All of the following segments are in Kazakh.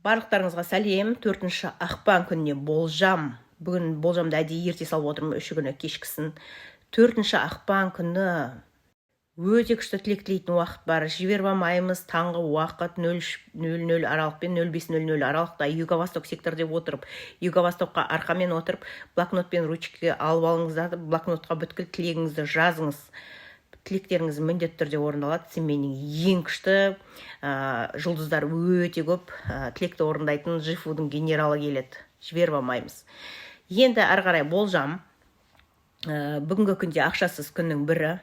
Барлықтарыңызға сәлем! 4 ақпан күніне болжам. Бүгін болжамды әдейі ерте салып отырмын, 3-і күні кешкісін. 4 ақпан күні өте күшті тілек тілейтін уақыт бар, жіберіп алмаймыз. Таңғы уақыт 03:00 аралық пен 05:00 аралықта юго-восток секторде отырып, юго-востокқа арқамен отырып, блокнот пен ручка алып алыңыздар да, блокнотқа бүткіл тілегіңізді жазыңыз. Тілектеріңіз міндетті түрде орындалады. Сенменің ең күшті жұлдыздар өте көп, тілекті орындайтын жифудың генералы келеді, жіберіп алмаймыз. Енді ары қарай болжам. Бүгінгі күнде ақшасыз күннің бірі.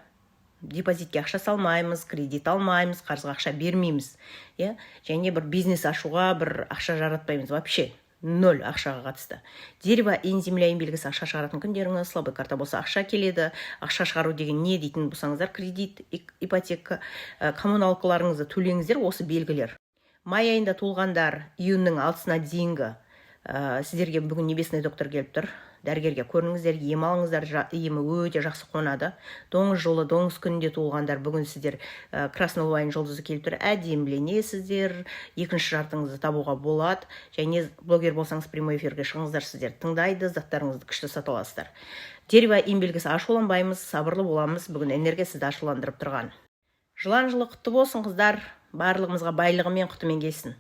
Депозитке ақша салмаймыз, кредит алмаймыз, қарызға ақша бермейміз, иә, және бір бизнес ашуға бір ақша жаратпаймыз, вообще ноль ақшаға қатысты. Дерево инь, земля инь белгісі ақша шығаратын күндеріңіз. Слабый карта болса, ақша келеді. Ақша шығару деген не дейтін болсаңыздар, кредит, ипотека, коммуналкаларыңызды төлеңіздер, осы белгілер. Май айында туылғандар, июньнің 6-сына дейінгі, сіздерге бүгін небесный доктор келіп тұр. Дәрігерге көрініңіздер, ем алыңыздар, емі өте жақсы қонады. Доңыз жылы, доңыз күнінде туылғандар, бүгін сіздер красный луайн жұлдызы келіп тұр, әдеміленесіздер, екінші жартыңызды табуға болады. Және блогер болсаңыз, прямой эфирге шығыңыздар, сіздер тыңдайды, заттарыңызды күшті сата аласыздар. Дерево инь белгісі, ашуланбаймыз, сабырлы боламыз. Бүгін энергия сізді ашуландырып тұрған. Жылан жылы құтты болсын, қыздар! Барлығымызға байлығымен, құтымен келсін.